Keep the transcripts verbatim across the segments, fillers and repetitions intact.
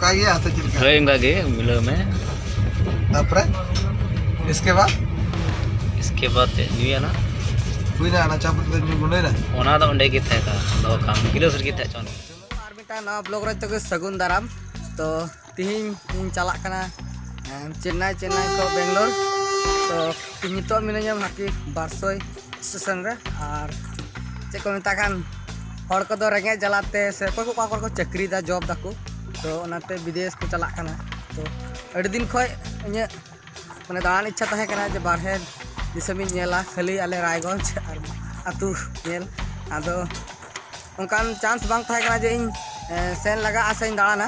ᱚᱱᱠᱟ ᱜᱮ ᱟᱥᱮ ᱪᱮᱫ ᱞᱮᱠᱟ? ᱦᱳᱭ, ᱚᱱᱠᱟ ᱜᱮ ᱢᱤᱞᱟᱹᱣ ᱢᱮ᱾ ᱛᱟᱯᱚᱨᱮ ᱤᱥᱠᱮ ᱵᱟᱫ? ᱤᱥᱠᱮ ᱵᱟᱫ ᱪᱮᱫ ᱧᱩᱭᱟ ᱱᱟ? ᱦᱩᱭᱱᱟ, ᱚᱱᱟ ᱪᱟ ᱯᱟᱹᱛᱤ ᱫᱚ ᱧᱩ ᱜᱩᱸᱰᱟᱹᱭᱱᱟ? ᱚᱱᱟ ᱫᱚ ᱚᱸᱰᱮ ᱜᱮ ᱛᱟᱦᱮᱸ ᱠᱟᱱᱟ, ᱫᱚᱦᱚ ᱠᱟᱜ ᱢᱮ, ᱜᱤᱞᱟᱹᱥ ᱨᱮᱜᱮ ᱛᱟᱦᱮᱸ ᱦᱚᱪᱚ ᱟᱱ᱾ ᱟᱨ ᱢᱤᱫᱴᱟᱝ ᱱᱟᱣᱟ ᱵᱞᱚᱜ ᱨᱮ ᱡᱚᱛᱚ ᱜᱮ ᱥᱟᱹᱜᱩᱱ ᱫᱟᱨᱟᱢ᱾ ᱛᱚ ᱛᱤᱦᱤᱧ ᱤᱧ ᱪᱟᱞᱟᱜ ᱠᱟᱱᱟ, ᱮᱸ, ᱪᱮᱱᱱᱟᱭ, ᱪᱮᱱᱱᱟᱭ ᱠᱷᱚᱱ ᱵᱮᱝᱜᱟᱞᱳᱨ᱾ ᱛᱚ ᱤᱧ ᱱᱤᱛᱚᱜ ᱢᱤᱱᱟᱹᱧᱟ ᱦᱟᱹᱠᱤ ᱵᱟᱨᱥᱳᱭ ᱥᱴᱮᱥᱚᱱ ᱨᱮ᱾ ᱟᱨ ᱪᱮᱫ ᱠᱚ ᱢᱮᱛᱟᱜ ᱠᱟᱱ, ᱦᱚᱲ ᱠᱚᱫᱚ ᱨᱮᱸᱜᱮᱡ ᱡᱟᱞᱟᱛᱮ ᱥᱮ ᱚᱠᱚᱭ ᱠᱚ ᱚᱠᱟ ᱠᱚᱨᱮ ᱠᱚ ᱪᱟᱹᱠᱨᱤᱭᱮᱫᱟ, ᱡᱚᱵ ᱫᱟᱠᱚ, ᱛᱚ ᱚᱱᱟᱛᱮ ᱵᱤᱫᱮᱥ ᱠᱚ ᱪᱟᱞᱟᱜ ᱠᱟᱱᱟ᱾ ᱛᱚ ᱟᱹᱰᱤ ᱫᱤᱱ ᱠᱷᱚᱱ ᱤᱧᱟᱹᱜ ᱢᱟᱱᱮ ᱫᱟᱬᱟᱱ ᱤᱪᱪᱷᱟ ᱛᱟᱦᱮᱸ ᱠᱟᱱᱟ ᱡᱮ ᱵᱟᱨᱦᱮ ᱫᱤᱥᱚᱢᱤᱧ ᱧᱮᱞᱟ, ᱠᱷᱟᱹᱞᱤ ᱟᱞᱮ ᱨᱟᱭᱜᱚᱸᱡᱽ ᱟᱨ ᱟᱹᱛᱩ ᱧᱮᱞ᱾ ᱟᱫᱚ ᱚᱱᱠᱟᱱ ᱪᱟᱱᱥ ᱵᱟᱝ ᱛᱟᱦᱮᱸ ᱠᱟᱱᱟ ᱡᱮ ᱤᱧ, ᱮ, ᱥᱮᱱ ᱞᱟᱜᱟᱜᱼᱟ ᱥᱮᱧ ᱫᱟᱬᱟᱱᱟ᱾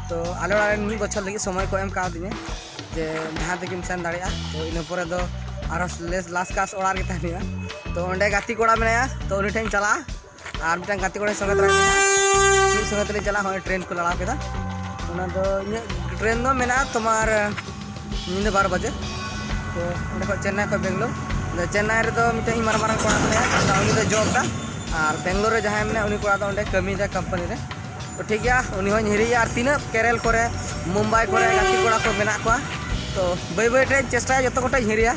ᱛᱚ ᱟᱞᱮ ᱚᱲᱟᱜ ᱨᱮᱱ ᱢᱤᱫ ᱵᱚᱪᱷᱚᱨ ᱞᱟᱹᱜᱤᱫ ᱥᱚᱢᱚᱭ ᱠᱚ ᱮᱢ ᱠᱟᱣᱫᱤᱧᱟ ᱡᱮ ᱡᱟᱦᱟᱸ ᱛᱮᱜᱮᱢ ᱥᱮᱱ ᱫᱟᱲᱮᱭᱟᱜᱼᱟ᱾ ᱛᱚ ᱤᱱᱟᱹ ᱯᱚᱨᱮ ᱫᱚ ᱟᱨᱦᱚᱸ ᱞᱮᱥ ᱞᱟᱥ ᱠᱟᱥ ᱚᱲᱟᱜ ᱨᱮᱜᱮ ᱛᱟᱦᱮᱱ ᱦᱩᱭᱩᱜᱼᱟ᱾ ᱛᱚ ᱚᱸᱰᱮ ᱜᱟᱛᱮ ᱠᱚᱲᱟ ᱢᱮᱱᱟᱭᱟ, ᱛᱚ ᱩᱱᱤ ᱴᱷᱮᱱ ᱤᱧ ᱪᱟᱞᱟᱜᱼᱟ᱾ ᱟᱨ ᱢᱤᱫᱴᱟᱝ ᱜᱟᱛᱮ ᱠᱚᱲᱟ ᱥᱚᱸᱜᱮ ᱛᱚᱨᱟ ᱠᱮᱫᱟ, ᱢᱤᱫ ᱥᱚᱸᱜᱮ ᱛᱮᱞᱮ ᱪᱟᱞᱟᱜᱼᱟ᱾ ᱦᱚᱸᱜᱼᱚᱭ ᱴᱨᱮᱱ ᱠᱚ ᱞᱟᱲᱟᱣ ᱠᱮᱫᱟ, ᱚᱱᱟ ᱫᱚ ᱤᱧᱟᱹᱜ ᱴᱨᱮᱱ ᱫᱚ ᱢᱮᱱᱟᱜᱼᱟ ᱛᱳᱢᱟᱨ ᱧᱤᱫᱟᱹ ᱵᱟᱨᱚ ᱵᱟᱡᱮ᱾ ᱛᱚ ᱚᱸᱰᱮ ᱠᱷᱚᱱ ᱪᱮᱱᱱᱟᱭ ᱠᱷᱚᱱ ᱵᱮᱝᱜᱟᱞᱳᱨ᱾ ᱟᱫᱚ ᱪᱮᱱᱱᱟᱭ ᱨᱮᱫᱚ ᱢᱤᱫᱴᱮᱱ ᱤᱧ ᱢᱟᱨᱟᱝ ᱢᱟᱨᱟᱝ ᱠᱚᱲᱟ ᱢᱮᱱᱟᱭᱟ, ᱟᱫᱚ ᱩᱱᱤ ᱫᱚ ᱡᱚᱵ ᱫᱟ, ᱟᱨ ᱵᱮᱝᱜᱟᱞᱳᱨ ᱨᱮ ᱡᱟᱦᱟᱸᱭ ᱢᱮᱱᱟᱭᱟ ᱩᱱᱤ ᱠᱚᱲᱟ ᱫᱚ ᱚᱸᱰᱮ ᱠᱟᱹᱢᱤᱭᱮᱫᱟᱭ ᱠᱳᱢᱯᱟᱱᱤ ᱨᱮ᱾ ᱛᱚ ᱴᱷᱤᱠ ᱜᱮᱭᱟ, ᱩᱱᱤ ᱦᱚᱸᱧ ᱦᱤᱨᱤᱭᱟ᱾ ᱟᱨ ᱛᱤᱱᱟᱹᱜ ᱠᱮᱨᱮᱞ ᱠᱚᱨᱮ, ᱢᱩᱢᱵᱟᱭ ᱠᱚᱨᱮ ᱜᱟᱛᱮ ᱠᱚᱲᱟ ᱠᱚ ᱢᱮᱱᱟᱜ ᱠᱚᱣᱟ, ᱛᱚ ᱵᱟᱹᱭ ᱵᱟᱹᱭ ᱛᱮᱧ ᱪᱮᱥᱴᱟᱭᱟ ᱡᱚᱛᱚ ᱠᱚᱴᱷᱮᱱ ᱤᱧ ᱦᱤᱨᱤᱭᱟ᱾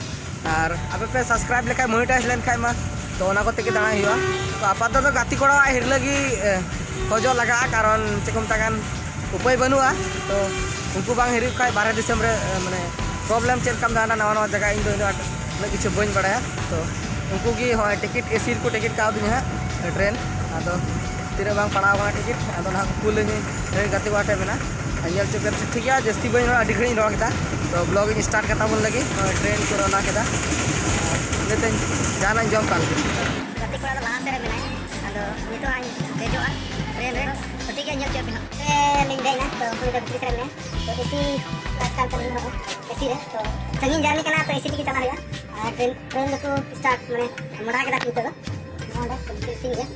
ᱟᱨ ᱟᱯᱮ ᱯᱮ ᱥᱟᱵᱥᱠᱨᱟᱭᱤᱵᱽ ᱞᱮᱠᱷᱟᱡ, ᱢᱚᱱᱤᱴᱟᱭᱤᱡᱽ ᱞᱮᱱᱠᱷᱟᱡ ᱢᱟ, ᱛᱚ ᱚᱱᱟ ᱠᱚᱛᱮ ᱜᱮ ᱫᱟᱬᱟᱭ ᱦᱩᱭᱩᱜᱼᱟ᱾ ᱛᱚ ᱟᱯᱟᱛᱚᱛᱚ ᱜᱟᱛᱮ ᱠᱚᱲᱟᱣᱟᱜ ᱦᱤᱨᱞᱟᱹ ᱜᱮ, ᱮ, ᱠᱷᱚᱡᱚᱜ ᱞᱟᱜᱟᱜᱼᱟ, ᱠᱟᱨᱚᱱ ᱪᱮᱫ ᱠᱚ ᱢᱮᱛᱟᱜ ᱠᱟᱱ, ᱩᱯᱟᱹᱭ ᱵᱟᱹᱱᱩᱜᱼᱟ᱾ ᱛᱚ ᱩᱱᱠᱩ ᱵᱟᱝ ᱦᱤᱨᱤ ᱠᱷᱟᱡ ᱵᱟᱨᱦᱮ ᱫᱤᱥᱚᱢ ᱨᱮ, ᱮ, ᱢᱟᱱᱮ ᱯᱨᱚᱵᱞᱮᱢ ᱪᱮᱫ ᱞᱮᱠᱟᱢ ᱫᱟᱬᱟᱱᱟ ᱱᱟᱣᱟ ᱱᱟᱣᱟ ᱡᱟᱭᱜᱟ, ᱤᱧ ᱫᱚ ᱩᱱᱟᱹᱜ ᱟᱸᱴ, ᱩᱱᱟᱹᱜ ᱠᱤᱪᱷᱩ ᱵᱟᱹᱧ ᱵᱟᱲᱟᱭᱟ᱾ ᱛᱚ ᱩᱱᱠᱩ ᱜᱮ ᱦᱚᱸᱜᱼᱚᱭ ᱴᱤᱠᱤᱴ ᱮᱥᱤ ᱨᱮᱠᱚ ᱴᱤᱠᱤᱴ ᱠᱟᱣᱫᱤᱧᱟ ᱦᱟᱸᱜ ᱴᱨᱮᱱ᱾ ᱟᱫᱚ ᱛᱤᱱᱟᱹᱜ ᱵᱟᱝ ᱯᱟᱲᱟᱣ ᱠᱟᱱᱟ ᱴᱤᱠᱤᱴ, ᱟᱫᱚ ᱱᱟᱦᱟᱜ ᱠᱩᱞᱟᱹᱧᱟᱹᱧ ᱜᱟᱛᱮ ᱠᱚᱲᱟ ᱴᱷᱮᱱ ᱢᱮᱱᱟᱜᱼᱟ᱾ ᱟᱨ ᱧᱮᱞ ᱦᱚᱪᱚ ᱯᱮ, ᱴᱷᱤᱠ ᱜᱮᱭᱟ, ᱡᱟᱹᱥᱛᱤ ᱵᱟᱹᱧ ᱨᱚᱲᱟ, ᱟᱹᱰᱤ ᱜᱷᱟᱹᱲᱤᱡ ᱤᱧ ᱨᱚᱲ ᱠᱮᱫᱟ᱾ ᱛᱚ ᱵᱞᱚᱜ ᱤᱧ ᱥᱴᱟᱨᱴ ᱠᱟᱛᱟ ᱵᱚᱱ ᱞᱟᱹᱜᱤᱫ, ᱱᱚᱜᱼᱚᱭ ᱴᱨᱮᱱ ᱠᱚ ᱨᱟᱣᱱᱟ ᱠᱮᱫᱟ᱾ ᱟᱨ ᱤᱱᱟᱹᱛᱮᱧ ᱡᱟᱦᱟᱱᱟᱜ ᱤᱧ ᱡᱚᱢ ᱠᱟᱜ ᱞᱮᱜᱮ᱾ ᱜᱟᱛᱮ ᱠᱚᱲᱟ ᱫᱚ ᱞᱟᱦᱟ ᱥᱮᱫ ᱨᱮ ᱢᱮᱱᱟᱭᱟ, ᱟᱫᱚ ᱱᱤᱛᱚᱜ ᱦᱟᱸᱜ ᱤᱧ ᱫᱮᱡᱚᱜᱼᱟ ᱴᱨᱮᱱ ᱨᱮ᱾ ᱛᱚ ᱴᱷᱤᱠ ᱜᱮᱭᱟ, ᱧᱮᱞ ᱦᱚᱪᱚᱭ ᱯᱮ ᱦᱟᱸᱜ᱾ ᱴᱨᱮᱱ ᱞᱤᱧ ᱫᱮᱡ ᱮᱱᱟ, ᱛᱚ ᱩᱱᱤ ᱫᱚ ᱵᱷᱤᱛᱨᱤ ᱥᱮᱫ ᱨᱮ ᱢᱮᱱᱟᱭᱟ᱾ ᱛᱚ ᱮᱥᱤ ᱠᱞᱟᱥ ᱠᱟᱱ ᱛᱟᱹᱞᱤᱧᱟ ᱦᱚᱸ, ᱮᱥᱤ ᱨᱮ᱾ ᱛᱚ ᱥᱟᱺᱜᱤᱧ ᱡᱟᱨᱱᱤ ᱠᱟᱱᱟ, ᱛᱚ ᱮᱥᱤ ᱛᱮᱜᱮ ᱪᱟᱞᱟᱜ ᱦᱩᱭᱩᱜᱼᱟ᱾ ᱟᱨ ᱴᱨᱮᱱ, ᱴᱨᱮᱱ ᱫᱚᱠᱚ ᱥᱴᱟᱨᱴ, ᱢᱟᱱᱮ ᱢᱚᱰᱟ ᱠᱮᱫᱟ ᱠᱚ ᱱᱤᱛᱚᱜ ᱫᱚ᱾ ᱱᱚᱰᱮ ᱥᱤᱧ ᱜᱮ᱾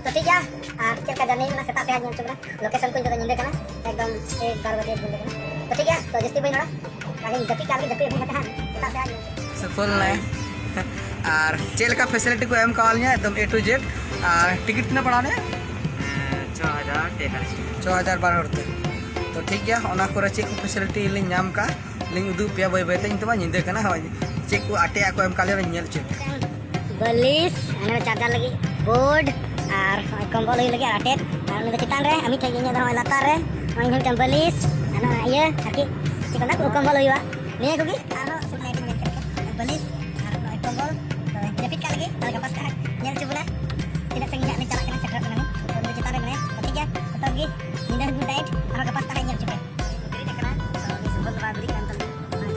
ᱛᱚ ᱴᱷᱤᱠ ᱜᱮᱭᱟ, ᱟᱨ ᱪᱮᱫ ᱞᱮᱠᱟ ᱡᱟᱨᱱᱤ ᱦᱩᱭᱩᱜ ᱠᱟᱱᱟ ᱥᱮᱛᱟᱜ ᱥᱮᱫ ᱦᱟᱸᱜ ᱧᱮᱞ ᱦᱚᱪᱚ ᱵᱚᱱᱟ᱾ ᱞᱳᱠᱮᱥᱚᱱ ᱠᱚ ᱱᱤᱛᱚᱜ ᱫᱚ ᱧᱤᱫᱟᱹ ᱠᱟᱱᱟ, ᱮᱠᱫᱚᱢ ᱮᱠ ᱵᱟᱨᱚ ᱵᱟᱡᱮ ᱵᱚᱞᱮ ᱠᱟᱱᱟ᱾ ᱛᱚ ᱴᱷᱤᱠ ᱜᱮᱭᱟ, ᱛᱚ ᱡᱟᱹᱥᱛᱤ ᱵᱟᱹᱧ ᱨᱚᱲᱟ, ᱟᱨ ᱤᱧ ᱡᱟᱹᱯᱤᱫ ᱠᱟᱜ ᱞᱮᱜᱮ, ᱡᱟᱹᱯᱤᱫ ᱮ ᱵᱷᱮᱡᱟ ᱠᱟᱜ ᱦᱟᱸᱜ, ᱥᱮᱛᱟᱜ ᱥᱮᱫ ᱦᱟᱸᱜ ᱧᱮᱞ ᱦᱚᱪᱚ᱾ ᱥᱟᱯᱷᱚᱞ ᱱᱟᱭ᱾ ᱟᱨ ᱪᱮᱫ ᱞᱮᱠᱟ ᱯᱷᱮᱥᱤᱞᱤᱴᱤ ᱠᱚ ᱮᱢ ᱠᱟᱣᱟ ᱞᱤᱧᱟ, ᱮᱠᱫᱚᱢ A to Z᱾ R ticket ᱛᱤᱱᱟᱹᱜ ᱯᱟᱲᱟᱣ ᱞᱮᱱᱟ? ᱪᱷᱚ ᱦᱟᱡᱟᱨ ᱴᱟᱠᱟ᱾ ᱪᱷᱚ ᱦᱟᱡᱟᱨ ᱵᱟᱨ ᱦᱚᱲ ᱛᱮ᱾ ᱛᱚ ᱴᱷᱤᱠ ᱜᱮᱭᱟ, ᱚᱱᱟ ᱠᱚᱨᱮ ᱪᱮᱫ ᱠᱚ facility ᱞᱤᱧ ᱧᱟᱢ ᱠᱟᱜᱼᱟ, ᱞᱤᱧ ᱩᱫᱩᱜ ᱯᱮᱭᱟ ᱵᱟᱹᱭ ᱵᱟᱹᱭ ᱛᱮ᱾ ᱱᱤᱛᱚᱜ ᱢᱟ ᱧᱤᱫᱟᱹ ᱠᱟᱱᱟ, ᱦᱳᱭ, ᱪᱮᱫ ᱠᱚ ᱟᱴᱮ ᱟᱜ ᱠᱚ ᱮᱢ ᱠᱟᱜ ᱞᱮᱭᱟ, ᱞᱤᱧ ᱧᱮᱞ ᱦᱚᱪᱚ ᱯᱮᱭᱟ᱾ ᱵᱟᱹᱞᱤᱥ, ᱚᱱᱟ charger ᱞᱟᱹᱜᱤᱫ board, ᱟᱨ ᱱᱚᱜᱼᱚᱭ ᱠᱚᱢᱵᱚᱞ ᱦᱩᱭᱩᱜ ᱞᱟᱹᱜᱤᱫ ᱟᱨ ᱟᱴᱮᱫ, ᱟᱨ ᱩᱱᱤ ᱫᱚ ᱪᱮᱛᱟᱱ ᱨᱮ, ᱟᱨ ᱢᱤᱫᱴᱷᱮᱡ ᱤᱧᱟᱹᱜ ᱫᱚ ᱱᱚᱜᱼᱚᱭ ᱞᱟᱛᱟᱨ ᱨᱮ, ᱱᱚᱜᱼᱚᱭ ᱤᱧ ᱢᱤᱫᱴᱟᱝ ᱵᱟᱹᱞᱤᱥ, ᱟᱨ ᱱᱚᱣᱟ ᱤᱭᱟᱹ ᱟᱨᱠᱤ ᱪᱮᱫ ᱠᱚ ᱢᱮᱛᱟᱜᱼᱟ, ᱠᱚᱢᱵᱚᱞ ᱦᱩᱭᱩᱜᱼᱟ, ᱱᱤᱭᱟᱹ ᱠᱚᱜᱮ᱾ ᱟᱨᱦᱚᱸ ᱥᱩᱫᱷᱩ light ᱤᱧ ᱢᱮᱱ ᱠᱮᱫ ᱞᱮᱠᱟ, ᱵᱟᱹᱞᱤᱥ ᱟᱨ ᱱᱚᱜᱼᱚᱭ ᱠᱚᱢᱵᱚᱞ, ᱛᱚ ᱡᱟᱹᱯᱤᱫ ᱠᱟᱜ ᱞᱟᱹᱜᱤᱫ᱾ ᱛᱟᱦᱞᱮ ᱜᱟᱯᱟ ᱥᱮᱛᱟᱜ ᱧᱮᱞ ᱦᱚᱪᱚ ᱵᱚᱱᱟ ᱛᱤᱱᱟᱹᱜ ᱥᱟᱺᱜᱤᱧ ᱦᱟᱸᱜ ᱞᱮ ᱪᱟᱞᱟᱜ ᱠᱟᱱᱟ, ᱥᱮᱴᱮᱨᱚᱜ ᱠᱟᱱᱟ ᱞᱮ᱾ ᱛᱚ ᱩᱱᱤ ᱫᱚ ᱪᱮᱛᱟᱱ ᱨᱮ ᱢᱮᱱᱟᱭᱟ᱾ ᱛᱚ ᱴᱷᱤᱠ ᱜᱮᱭᱟ, ᱡᱚᱛᱚ ᱜᱮ ᱧᱤᱫᱟᱹ good night, ᱟᱨᱦᱚᱸ ᱜᱟᱯᱟ ᱥᱮᱛᱟᱜ ᱦᱟᱸᱜ ᱧᱮᱞ ᱦᱚᱪᱚ ᱯᱮ᱾ ᱵᱮᱨᱮᱫ ᱟᱠᱟᱱᱟ, ᱛᱚ ᱩᱱᱤ ᱥᱩᱵᱚᱞ ᱫᱚ ᱵᱟᱭ ᱵᱮᱨᱮᱫ ᱠᱟᱱ ᱛᱟᱞᱮᱭᱟ,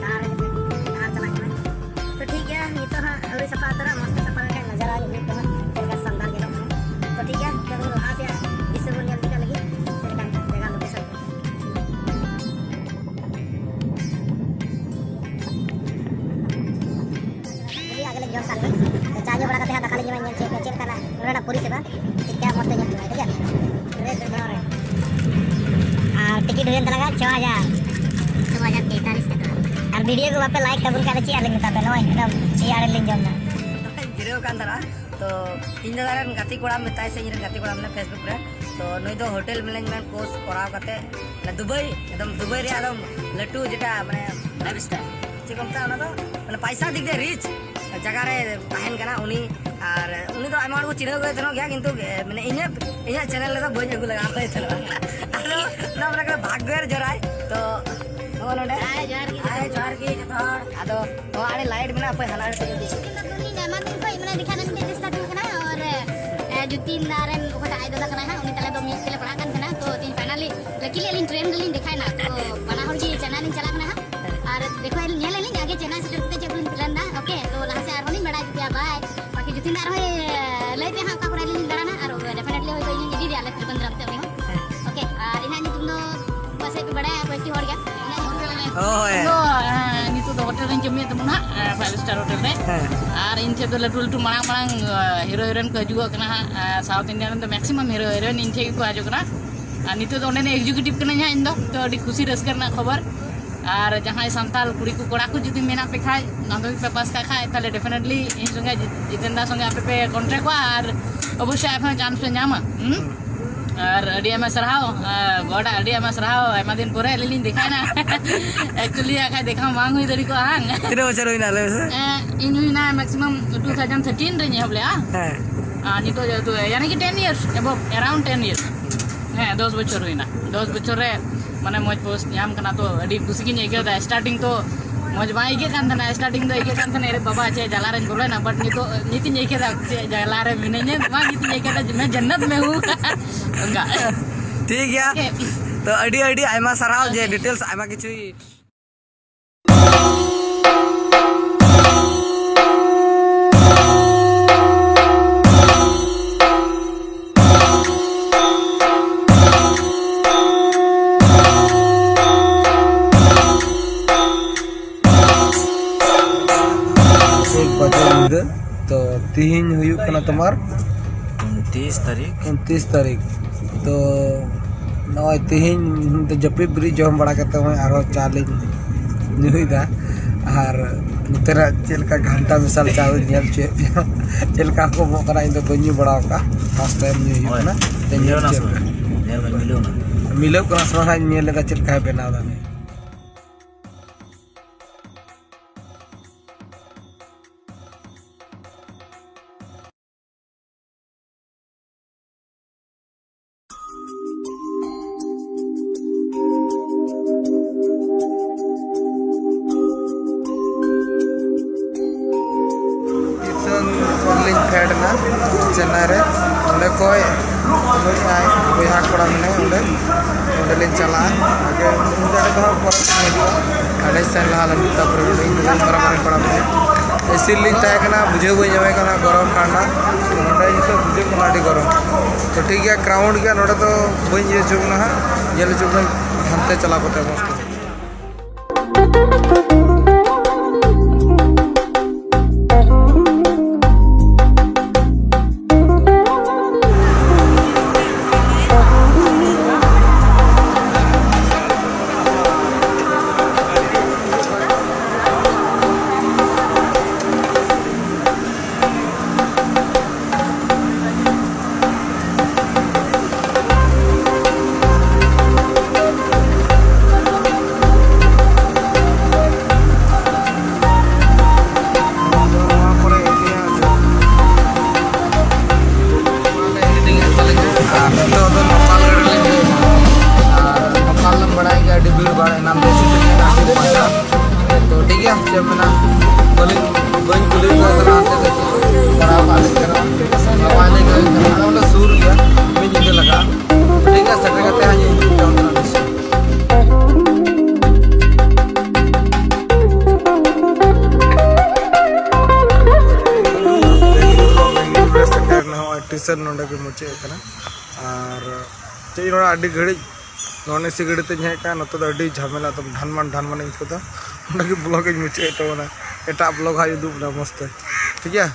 ᱰᱟᱦᱟᱨ ᱨᱮ, ᱰᱟᱦᱟᱨ ᱪᱟᱞᱟᱜ ᱠᱟᱱᱟ᱾ ᱛᱚ ᱴᱷᱤᱠ ᱜᱮᱭᱟ, ᱱᱤᱛᱚᱜ ᱦᱟᱸᱜ ᱟᱹᱣᱨᱤ ᱥᱟᱯᱷᱟ ᱩᱛᱟᱹᱨᱟ, ᱢᱚᱡᱽ ᱛᱮ ᱥᱟᱯᱷᱟ ᱞᱮᱱᱠᱷᱟᱱ ᱱᱟᱡᱟᱨᱟ ᱧᱮᱞ ᱯᱮ ᱦᱟᱸᱜ ᱪᱮᱫ ᱞᱮᱠᱟ ᱥᱟᱱᱫᱟᱨ ᱧᱮᱞᱚᱜ ᱠᱟᱱᱟ᱾ ᱛᱚ ᱴᱷᱤᱠ ᱜᱮᱭᱟ, ᱱᱤᱛᱚᱜ ᱫᱚ ᱞᱟᱦᱟ ᱥᱮᱫ ᱫᱨᱤᱥᱥᱚ ᱵᱚᱱ ᱧᱮᱞ ᱤᱫᱤ ᱠᱟᱜ ᱞᱟᱹᱜᱤᱫ ᱪᱮᱫ ᱞᱮᱠᱟ ᱡᱟᱭᱜᱟ location᱾ ᱟᱜᱮ ᱞᱤᱧ ᱡᱚᱢ ᱠᱟᱜ ᱞᱮᱜᱮ᱾ ᱪᱟ ᱧᱩ ᱵᱟᱲᱟ ᱠᱟᱛᱮ ᱦᱟᱸᱜ ᱫᱟᱠᱟ ᱞᱤᱧ ᱡᱚᱢᱟ, ᱧᱮᱞ ᱪᱮᱫ ᱪᱮᱫ ᱞᱮᱠᱟᱱᱟᱜ ᱱᱚᱰᱮᱱᱟᱜ ᱯᱚᱨᱤᱥᱮᱵᱟ ᱴᱷᱤᱠ ᱴᱷᱟᱠ ᱢᱚᱡᱽ ᱛᱮ ᱧᱮᱞ ᱡᱚᱝᱟᱭ, ᱴᱷᱤᱠ ᱜᱮᱭᱟ? ᱨᱮ ᱫᱟᱬᱟ ᱨᱮ᱾ ᱟᱨ ᱴᱤᱠᱤᱴ ᱦᱩᱭᱮᱱ ᱛᱟᱞᱟᱝᱟ ᱪᱷᱚ ᱦᱟᱡᱟᱨ᱾ ᱪᱷᱚ ᱦᱟᱡᱟᱨ ᱛᱮᱛᱟᱞᱤᱥ ᱴᱟᱠᱟ᱾ ᱟᱨ ᱵᱷᱤᱰᱤᱭᱳ ᱠᱚ ᱵᱟᱯᱮ like ᱛᱟᱵᱚᱱ ᱠᱷᱟᱱ ᱫᱚ ᱪᱮᱫ ᱟᱞᱮ ᱢᱮᱛᱟ ᱯᱮ? ᱱᱚᱜᱼᱚᱭ ᱮᱠᱫᱚᱢ ᱪᱮᱭᱟᱨ ᱨᱮᱞᱤᱧ ᱡᱚᱢ ᱮᱫᱟ᱾ ᱡᱤᱨᱟᱹᱣ ᱠᱟᱱ ᱛᱟᱦᱮᱱᱟ᱾ ᱛᱚ ᱤᱧ ᱫᱟᱫᱟ ᱨᱮᱱ ᱜᱟᱛᱮ ᱠᱚᱲᱟ ᱢᱮᱛᱟᱭ ᱥᱮ ᱤᱧ ᱨᱮᱱ ᱜᱟᱛᱮ ᱠᱚᱲᱟ ᱢᱮᱱᱟᱭ Facebook ᱨᱮ, ᱛᱚ ᱱᱩᱭ ᱫᱚ hotel management course ᱠᱚᱨᱟᱣ ᱠᱟᱛᱮ ᱢᱟᱱᱮ ᱫᱩᱵᱟᱭ, ᱮᱠᱫᱚᱢ ᱫᱩᱵᱟᱭ ᱨᱮᱭᱟᱜ ᱮᱠᱫᱚᱢ ᱞᱟᱹᱴᱩ ᱡᱮᱴᱟ ᱢᱟᱱᱮ five star ᱪᱮᱫ ᱠᱚ ᱢᱮᱛᱟᱜᱼᱟ ᱚᱱᱟ ᱫᱚ, ᱢᱟᱱᱮ ᱯᱟᱭᱥᱟ ᱫᱤᱠ ᱫᱤᱭᱮ rich ᱡᱟᱭᱜᱟ ᱨᱮ ᱛᱟᱦᱮᱱ ᱠᱟᱱᱟ ᱩᱱᱤ᱾ ᱟᱨ ᱩᱱᱤ ᱫᱚ ᱟᱭᱢᱟ ᱦᱚᱲ ᱠᱚ ᱪᱤᱱᱦᱟᱹᱣ ᱜᱮ ᱛᱟᱦᱮᱱᱚᱜ ᱜᱮᱭᱟ, ᱠᱤᱱᱛᱩ ᱮ, ᱢᱟᱱᱮ ᱤᱧᱟᱹᱜ, ᱤᱧᱟᱹᱜ channel ᱨᱮᱫᱚ ᱵᱟᱹᱧ ᱟᱹᱜᱩ ᱞᱟᱜᱟ ᱟᱠᱟᱫ ᱛᱟᱦᱮᱱᱟ᱾ ᱟᱫᱚ ᱚᱱᱟ ᱢᱟᱱᱮ ᱠᱟᱱᱟ ᱵᱷᱟᱜᱽᱜᱚ ᱮᱨ ᱡᱚᱨᱟᱭ᱾ ᱛᱚ ᱱᱚᱜᱼᱚ ᱱᱚᱰᱮ᱾ ᱦᱟᱭ, ᱡᱚᱦᱟᱨ ᱜᱮ᱾ ᱦᱟᱭ, ᱡᱚᱦᱟᱨ ᱜᱮ ᱡᱚᱛᱚ ᱦᱚᱲ᱾ ᱟᱫᱚ ᱱᱚᱣᱟ ᱟᱹᱰᱤ light ᱢᱮᱱᱟᱜᱼᱟ, ᱚᱠᱚᱭ ᱦᱟᱱᱟ ᱟᱹᱰᱤ ᱥᱮᱫ ᱤᱫᱤ᱾ ᱤᱧ ᱫᱚ ᱟᱭᱢᱟ ᱫᱤᱱ ᱠᱷᱚᱱ ᱢᱟᱱᱮ ᱫᱮᱠᱷᱟ ᱨᱮᱱᱟᱜ ᱢᱤᱫᱴᱮᱡ ᱪᱮᱥᱴᱟ ᱛᱟᱦᱮᱸ ᱠᱟᱱᱟ, ᱟᱨ ᱮ, ᱡᱩᱛᱤᱱ ᱫᱟ ᱨᱮᱱ ᱚᱠᱚᱭᱴᱟᱜ ᱟᱡ ᱫᱟᱫᱟ ᱠᱟᱱᱟᱭ ᱦᱟᱸᱜ, ᱩᱱᱤ ᱛᱟᱞᱮ ᱫᱚ ᱢᱤᱫ ᱛᱮᱞᱮ ᱯᱟᱲᱦᱟᱜ ᱠᱟᱱ ᱛᱟᱦᱮᱱᱟ᱾ ᱛᱚ ᱛᱮᱦᱮᱧ finally luckily ᱟᱹᱞᱤᱧ train ᱨᱮᱞᱤᱧ ᱫᱮᱠᱷᱟᱭᱮᱱᱟ᱾ ᱛᱚ ᱵᱟᱱᱟ ᱦᱚᱲ ᱜᱮ ᱪᱮᱱᱱᱟᱭ ᱞᱤᱧ ᱪᱟᱞᱟᱜ ᱠᱟᱱᱟ ᱦᱟᱸᱜ᱾ ᱟᱨ ᱫᱮᱠᱷᱚ ᱧᱮᱞ ᱟᱹᱞᱤᱧ ᱟᱜᱮ ᱪᱮᱱᱱᱟᱭ ᱥᱮᱴᱮᱨ ᱠᱟᱛᱮ ᱪᱮᱫ ᱠᱚᱞᱤᱧ plan ᱫᱟ᱾ Okay, ᱛᱚ ᱞᱟᱦᱟ ᱥᱮᱫ ᱟᱨᱦᱚᱸ ᱞᱤᱧ ᱵᱟᱲᱟᱭ ᱦᱚᱪᱚ ᱯᱮᱭᱟ᱾ Bye᱾ ᱵᱟᱠᱤ ᱡᱩᱛᱤᱱ ᱫᱟ ᱟᱨᱦᱚᱸᱭ ᱞᱟᱹᱭ ᱯᱮᱭᱟ ᱦᱟᱸᱜ ᱚᱠᱟ ᱠᱚᱨᱮ ᱟᱹᱞᱤᱧ ᱞᱤᱧ ᱫᱟᱬᱟᱱᱟ, ᱟᱨ definitely ᱦᱚᱭᱛᱳ ᱤᱧ ᱤᱫᱤᱭᱟ ᱟᱞᱮ ᱛᱨᱤᱵᱚᱱᱫᱨᱚᱢ ᱛᱮ ᱩᱱᱤ ᱦᱚᱸ᱾ Okay, ᱟᱨ ᱤᱧᱟᱹᱜ ᱧᱩᱛᱩᱢ ᱫᱚ ᱯᱟᱥᱮᱡ ᱯᱮ ᱵᱟᱲᱟᱭᱟ ᱠᱚᱭᱮᱠᱴᱤ ᱦᱚᱲ ᱜᱮ᱾ ᱤᱧᱟᱹᱜ ᱧᱩᱛᱩᱢ ᱫᱚ, ᱦᱳᱭ᱾ ᱤᱧ ᱫᱚ, ᱮᱸ, ᱱᱤᱛᱚᱜ ᱫᱚ hotel ᱨᱮᱧ ᱠᱟᱹᱢᱤᱭᱮᱫ ᱛᱟᱵᱚᱱᱟ ᱦᱟᱸᱜ, ᱮᱸ, five star hotel ᱨᱮ᱾ ᱦᱮᱸ᱾ ᱟᱨ ᱤᱧ ᱴᱷᱮᱱ ᱫᱚ ᱞᱟᱹᱴᱩ ᱞᱟᱹᱴᱩ ᱢᱟᱨᱟᱝ ᱢᱟᱨᱟᱝ, ᱮᱸ, hero heroine ᱠᱚ ᱦᱤᱡᱩᱜᱚᱜ ᱠᱟᱱᱟ ᱦᱟᱸᱜ, ᱮᱸ, South Indian ᱨᱮᱱ ᱫᱚ maximum hero heroine ᱤᱧ ᱴᱷᱮᱱ ᱜᱮᱠᱚ ᱦᱤᱡᱩᱜ ᱠᱟᱱᱟ᱾ ᱟᱨ ᱱᱤᱛᱚᱜ ᱫᱚ ᱚᱸᱰᱮᱱᱤᱡ executive ᱠᱟᱹᱱᱟᱹᱧ ᱦᱟᱸᱜ ᱤᱧ ᱫᱚ, ᱛᱚ ᱟᱹᱰᱤ ᱠᱷᱩᱥᱤ ᱨᱟᱹᱥᱠᱟᱹ ᱨᱮᱱᱟᱜ ᱠᱷᱚᱵᱚᱨ᱾ ᱟᱨ ᱡᱟᱦᱟᱸᱭ ᱥᱟᱱᱛᱟᱲ ᱠᱩᱲᱤ ᱠᱚ ᱠᱚᱲᱟ ᱠᱚ ᱡᱩᱫᱤ ᱢᱮᱱᱟᱜ ᱯᱮ ᱠᱷᱟᱡ, ᱢᱟᱫᱷᱚᱢᱤᱠ ᱯᱮ ᱯᱟᱥ ᱠᱟᱜ ᱠᱷᱟᱡ, ᱛᱟᱦᱞᱮ definitely ᱤᱧ ᱥᱚᱸᱜᱮ ᱡᱤ-, ᱡᱤᱛᱮᱱ ᱫᱟ ᱥᱚᱸᱜᱮ ᱟᱯᱮ ᱯᱮ contact ᱠᱚᱣᱟ ᱟᱨ ᱚᱵᱚᱥᱥᱳᱭ ᱟᱯᱮ ᱦᱚᱸ chance ᱯᱮ ᱧᱟᱢᱟ᱾ ᱦᱩᱸ? ᱟᱨ ᱟᱹᱰᱤ ᱟᱭᱢᱟ ᱥᱟᱨᱦᱟᱣ, ᱟᱨ ᱜᱚᱰ ᱟᱜ ᱟᱹᱰᱤ ᱟᱭᱢᱟ ᱥᱨᱟᱣ, ᱟᱭᱢᱟ ᱫᱤᱱ ᱯᱚᱨᱮ ᱟᱹᱞᱤᱧ ᱞᱤᱧ ᱫᱮᱠᱷᱟᱭᱱᱟ᱾ Actually ᱟᱠᱷᱟᱡ ᱫᱮᱠᱷᱟ ᱢᱟ ᱵᱟᱝ ᱦᱩᱭ ᱫᱟᱲᱮ ᱠᱚᱜᱼᱟ ᱦᱟᱝ᱾ ᱛᱤᱱᱟᱹᱜ ᱵᱚᱪᱷᱚᱨ ᱦᱩᱭᱱᱟ ᱞᱟᱹᱭ ᱢᱮᱥᱮ? ᱮᱸ, ᱤᱧ ᱦᱩᱭᱱᱟ maximum two thousand thirteen ᱨᱮᱧ ᱮᱦᱚᱵ ᱞᱮᱜᱼᱟ᱾ ᱦᱮᱸ᱾ ᱟᱨ ᱱᱤᱛᱚᱜ ᱡᱮᱦᱮᱛᱩ ᱭᱟᱱᱤ ᱠᱤ ten years above, around ten years. ᱦᱮᱸ, ᱫᱚᱥ ᱵᱚᱪᱷᱚᱨ ᱦᱩᱭᱱᱟ᱾ ᱫᱚᱥ ᱵᱚᱪᱷᱚᱨ ᱨᱮ ᱢᱟᱱᱮ ᱢᱚᱡᱽ post ᱧᱟᱢ ᱠᱟᱱᱟ, ᱛᱚ ᱟᱹᱰᱤ ᱠᱩᱥᱤ ᱜᱤᱧ ᱟᱹᱭᱠᱟᱹᱣ ᱮᱫᱟ᱾ Starting ᱛᱚ ᱢᱚᱡᱽ ᱵᱟᱝ ᱟᱹᱭᱠᱟᱹᱜ ᱠᱟᱱ ᱛᱟᱦᱮᱱᱟ, starting ᱫᱚ ᱟᱹᱭᱠᱟᱹᱜ ᱠᱟᱱ ᱛᱟᱦᱮᱱᱟ, "ᱮᱨᱮ ᱵᱟᱵᱟ, ᱪᱮᱫ ᱡᱟᱞᱟ ᱨᱮᱧ ᱵᱚᱞᱚᱭᱮᱱᱟ", but ᱱᱤᱛᱚᱜ ᱱᱤᱛᱤᱧ ᱟᱹᱭᱠᱟᱹᱣ ᱮᱫᱟ, ᱪᱮᱫ ᱡᱟᱞᱟ ᱨᱮ ᱢᱤᱱᱟᱹᱧᱟ, ᱵᱟᱝ ᱱᱤᱛᱤᱧ ᱟᱹᱭᱠᱟᱹᱣ ᱮᱫᱟ, "ᱢᱮ ᱡᱟᱱᱱᱟᱛ ᱢᱮ ᱦᱩ", ᱚᱱᱠᱟ᱾ ᱴᱷᱤᱠ ᱜᱮᱭᱟ᱾ ᱴᱷᱤᱠ᱾ ᱛᱚ ᱟᱹᱰᱤ ᱟᱹᱰᱤ ᱟᱭᱢᱟ ᱥᱟᱨᱦᱟᱣ ᱡᱮ details ᱟᱭᱢᱟ ᱠᱤᱪᱷᱩᱭ ᱮᱠ ᱵᱟᱡᱮ ᱧᱤᱫᱟᱹ᱾ ᱛᱚ ᱛᱤᱦᱤᱧ ᱦᱩᱭᱩᱜ ᱠᱟᱱᱟ ᱛᱳᱢᱟᱨ ᱩᱱᱛᱤᱥ ᱛᱟᱹᱨᱤᱠᱷ᱾ ᱩᱱᱛᱤᱥ ᱛᱟᱹᱨᱤᱠᱷ᱾ ᱛᱚ ᱱᱚᱜᱼᱚᱭ ᱛᱤᱦᱤᱧ ᱫᱚ ᱡᱟᱹᱯᱤᱫ ᱵᱮᱨᱮᱫ ᱡᱚᱢ ᱵᱟᱲᱟ ᱠᱟᱛᱮ ᱱᱚᱜᱼᱚᱭ ᱟᱨᱦᱚᱸ ᱪᱟ ᱞᱤᱧ ᱧᱩᱭᱮᱫᱟ᱾ ᱟᱨ ᱱᱚᱛᱮᱱᱟᱜ ᱪᱮᱫ ᱞᱮᱠᱟ ᱜᱷᱟᱱᱴᱟ ᱢᱮᱥᱟᱞ ᱪᱟ ᱵᱤᱱ ᱧᱮᱞ ᱦᱚᱪᱚᱭᱮᱫ ᱯᱮᱭᱟ, ᱪᱮᱫ ᱞᱮᱠᱟ ᱠᱚ ᱮᱢᱚᱜ ᱠᱟᱱᱟ, ᱤᱧ ᱫᱚ ᱵᱟᱹᱧ ᱧᱩ ᱵᱟᱲᱟ ᱟᱠᱟᱫᱼᱟ, first time ᱧᱩ ᱦᱩᱭᱩᱜ ᱦᱳᱭ᱾ ᱠᱟᱱᱟ᱾ ᱛᱚ ᱧᱮᱞ ᱢᱤᱞᱟᱹᱣ ᱮᱱᱟ ᱪᱮᱫ ᱥᱮ ᱞᱮᱠᱟ? ᱵᱟᱝ? ᱧᱮᱞ ᱵᱟᱝ ᱢᱤᱞᱟᱹᱣ ᱮᱱᱟ᱾ ᱢᱤᱞᱟᱹᱣ ᱠᱟᱱᱟ ᱥᱮ ᱵᱟᱝ ᱦᱟᱸᱜ ᱤᱧ ᱧᱮᱞ ᱞᱮᱫᱟ ᱪᱮᱫ ᱞᱮᱠᱟᱭ ᱵᱮᱱᱟᱣ ᱮᱫᱟ ᱱᱩᱭ᱾ ᱴᱤᱭᱩᱥᱚᱱ ᱠᱷᱚᱱ ᱞᱤᱧ ᱯᱷᱮᱰ ᱮᱱᱟ ᱪᱮᱱᱱᱟᱭ ᱨᱮ᱾ ᱚᱸᱰᱮ ᱠᱷᱚᱡ ᱩᱱᱤ ᱟᱡ ᱵᱚᱭᱦᱟ ᱠᱚᱲᱟ ᱢᱮᱱᱟᱭᱟ ᱚᱸᱰᱮ, ᱚᱸᱰᱮ ᱞᱤᱧ ᱪᱟᱞᱟᱜᱼᱟ᱾ ᱟᱜᱮ ᱩᱱᱤ ᱫᱚ ᱦᱟᱸᱜ ᱯᱚᱨᱮ ᱛᱮ ᱦᱤᱡᱩᱜᱼᱟ᱾ ᱟᱞᱮ ᱥᱮᱱ ᱞᱟᱦᱟ ᱞᱮᱱ ᱜᱮ, ᱛᱟᱨᱯᱚᱨᱮ ᱩᱱᱤ ᱢᱟᱨᱟᱝ ᱢᱟᱨᱟᱝ ᱠᱚᱲᱟ ᱢᱮᱱᱟᱭᱟ᱾ ᱮᱥᱤ ᱨᱮᱞᱤᱧ ᱛᱟᱦᱮᱸ ᱠᱟᱱᱟ, ᱵᱩᱡᱷᱟᱹᱣ ᱵᱟᱹᱧ ᱧᱟᱢᱮᱫ ᱠᱟᱱᱟ ᱜᱚᱨᱚᱢ ᱴᱷᱟᱱᱰᱟ᱾ ᱱᱚᱸᱰᱮ ᱱᱤᱛᱚᱜ ᱵᱩᱡᱷᱟᱹᱜ ᱠᱟᱱᱟ ᱟᱹᱰᱤ ᱜᱚᱨᱚᱢ᱾ ᱛᱚ ᱴᱷᱤᱠ ᱜᱮᱭᱟ, ᱠᱨᱟᱣᱩᱱᱰ ᱜᱮᱭᱟ, ᱱᱚᱸᱰᱮ ᱫᱚ ᱵᱟᱹᱧ ᱤᱭᱟᱹ ᱦᱚᱪᱚ ᱠᱟᱱᱟ ᱦᱟᱸᱜ, ᱧᱮᱞ ᱦᱚᱪᱚ ᱠᱟᱹᱱᱟᱹᱧ ᱦᱟᱱᱛᱮ ᱪᱟᱞᱟᱣ ᱠᱟᱛᱮ ᱢᱚᱡᱽ ᱛᱮ᱾ ᱥᱮ ᱱᱚᱰᱮ ᱜᱮ ᱢᱩᱪᱟᱹᱫ ᱠᱟᱱᱟ᱾ ᱟᱨ ᱪᱮᱫ ᱤᱧ ᱨᱚᱲᱟ, ᱟᱹᱰᱤ ᱜᱷᱟᱹᱲᱤᱡ ᱱᱚᱱ ᱮᱥᱤ ᱜᱟᱹᱰᱤ ᱛᱮᱧ ᱦᱮᱡ ᱠᱟᱱᱟ, ᱱᱚᱛᱮ ᱫᱚ ᱟᱹᱰᱤ ᱡᱷᱟᱢᱮᱞᱟ, ᱮᱠᱫᱚᱢ ᱰᱷᱟᱱᱢᱟᱱ ᱰᱷᱟᱱᱢᱟᱱᱤᱧ ᱟᱹᱭᱠᱟᱹᱣ ᱫᱟ᱾ ᱚᱸᱰᱮ ᱜᱮ ᱵᱞᱚᱜ ᱤᱧ ᱢᱩᱪᱟᱹᱫ ᱛᱟᱵᱚᱱᱟ, ᱮᱴᱟᱜ ᱵᱞᱚᱜ ᱦᱟᱸᱜ ᱩᱫᱩᱜ ᱵᱚᱱᱟ ᱢᱚᱡᱽ ᱛᱮ, ᱴᱷᱤᱠ ᱜᱮᱭᱟ?